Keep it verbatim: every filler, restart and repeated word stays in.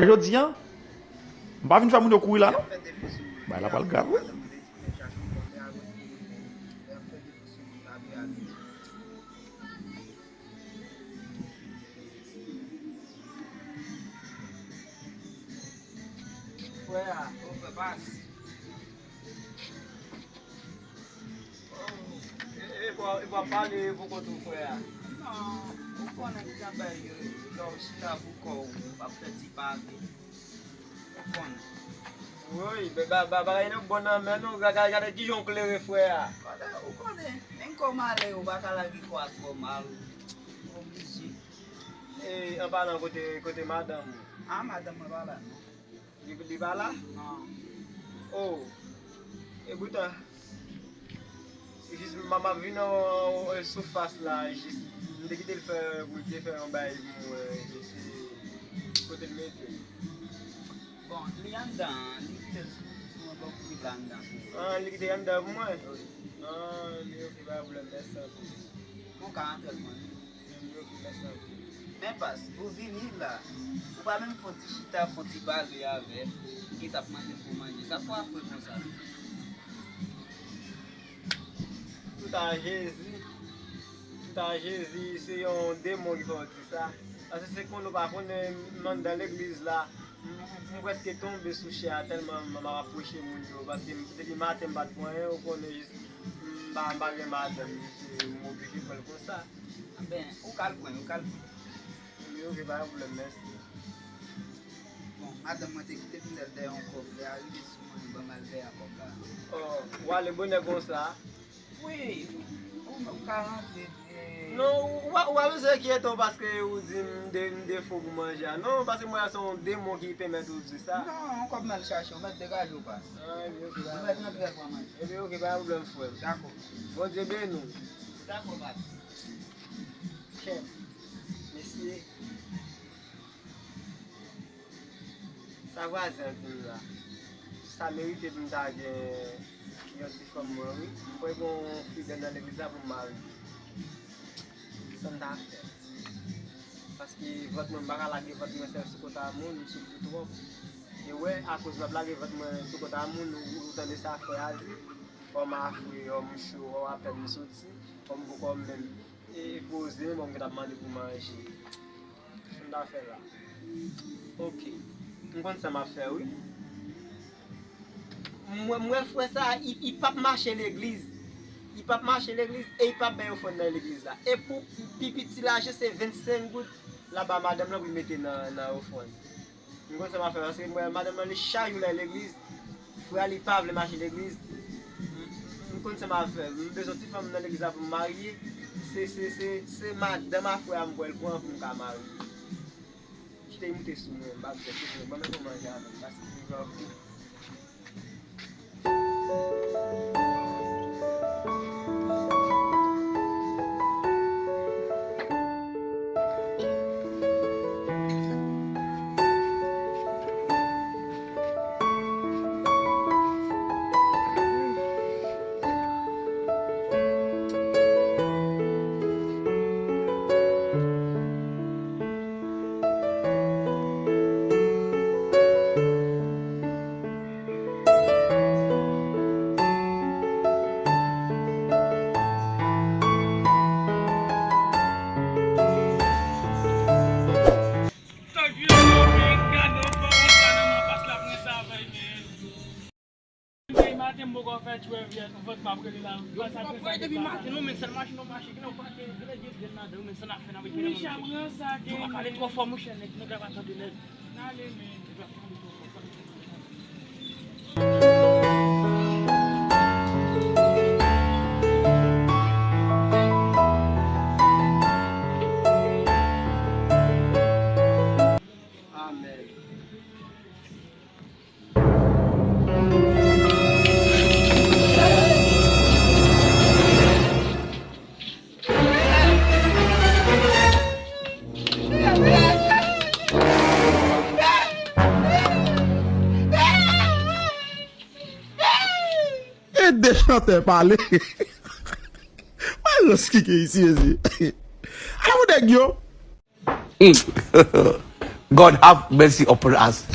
Jodi a, m pa vin fè moun yo kouri la, non. Bagay la pral grav, wi. Frè a, ou fè pas. Oh, e, e, w ap pale pou kont ou frè a. Non, ou konnen ki jan bagay yo ye. Lè w chita pou kò w, w ap fè ti pale. Ou konnen. Woy, ba, ba, ba, bagay nan bon nan men nou. Gade, gade, gade kijan w klere frè a. Konnen, ou konnen, menm kò w malere, ou pa ka lage kò a twò mal. Ou oblije. E, an palan, kote, kote madanm ou? A, madanm mwen pa la, non. Li, li pa la? Non. Oh. E poutan, jis m, m ap vin an, an, sou fas la, jis, m te kite l fè, pou l te fè yon bagay pou mwen, jis, kote l mete l. Bon, li anndan, li kite l sou, sou mwen, bon, pou li la anndan pou ou. Ah, li kite l anndan pou mwen? Wi. Ah, li oke, pa pwoblèm, mèsi anpil. Bon, ka antre l mwen. Men pas, ou vini la, ou pa menm fè yon ti chita, fè yon ti pale avè l, ou gentan ap mande l pou manje. Sa fè w afre konsa? Tout a Jezi, tout a Jezi, se yon demon ki fè w di sa. Paske se konnen ou pa konnen, m anndan legliz la, m, m, m prèske tonbe sou chè a tèlman m, m ap apwoche moun yo, paske m, depi maten m pa t pran anyen, ou konnen jis, m pa, m pa gen madanm, jis, m oblije pran l konsa. Anben, ou ka al pran l, ou ka al pran l. Ebyen, oke, pa gen pwoblèm, mèsi. Bon, madanm mwen te kite m lè l dèyè yon kòb, lè a rive sou mwen, ban m al dèyè kòb la. Oh, w ale bonè konsa? Wi, ou, ou ka rantre, e. Non, ou, ou pa, ou pa bezwen enkyete w paske ou di m de, m defo pou manje a. Non, paske mwen se yon demon ki pèmèt ou di sa. Non, yon kòb m al chache, ou mèt degaje w pas. Ah, ebyen, oke, pa. Ou mèt rantre pran manje. Ebyen, oke, pa gen pwoblèm, frè m. Dakò. Bondye beni w. Dakò, pas. Kèt, mesye, sa vwazen an di m la, sa merite pou m ta gen yon ti fanm mwen, wi. M kwè gen yon fi nan legliz la pou m marye. Sa m ta fè? Paske vant mwen, m pa ka lage vant mwen sèl sou kont a moun, m soufri twòp. E wè, akoz m ap lage vant mwen sou kont a moun, ou, ou tande sa frè a di? Òm afre, òm cho, òm apèn m soti, òm poko menm e poze, bon, m gentan ap mande pou manje. Sa m ta fè la? Oke. M konn sa m ap fè, wi. M wè, m wè frè sa, li, li p ap mache legliz. Li p ap mache legliz e li p ap bay ofrann nan legliz la. E pou pi piti lajan, se vennsenk goud l ap ba madanm lan pou l mete nan, nan ofrann. M konn sa m ap fè, paske m wè madanm nan, li chak jou l al legliz. Frè a, li pa vle mache legliz. M, m konn sa m ap fè. M bezwen ti fanm nan legliz la pou m marye. Se, se, se, se madanm a frè a m pral pran pou m ka marye. Kite l moute sou mwen, m pa bezwen sou mwen. Ban m fè manje avè m, paske m pran kou. Depi maten, non, men sèl machin nou mache, gen yon pakèt, gen, gen, gen ladan, men sa n ap fè, n ap fè. Yo pa pale twò fò, monchè, nèg, nèg la pa tande nèg. Amèn. E de chantè pale. Mwen rans ki gen isi, mezi. Ala pou nèg yo. God have mercy upon us.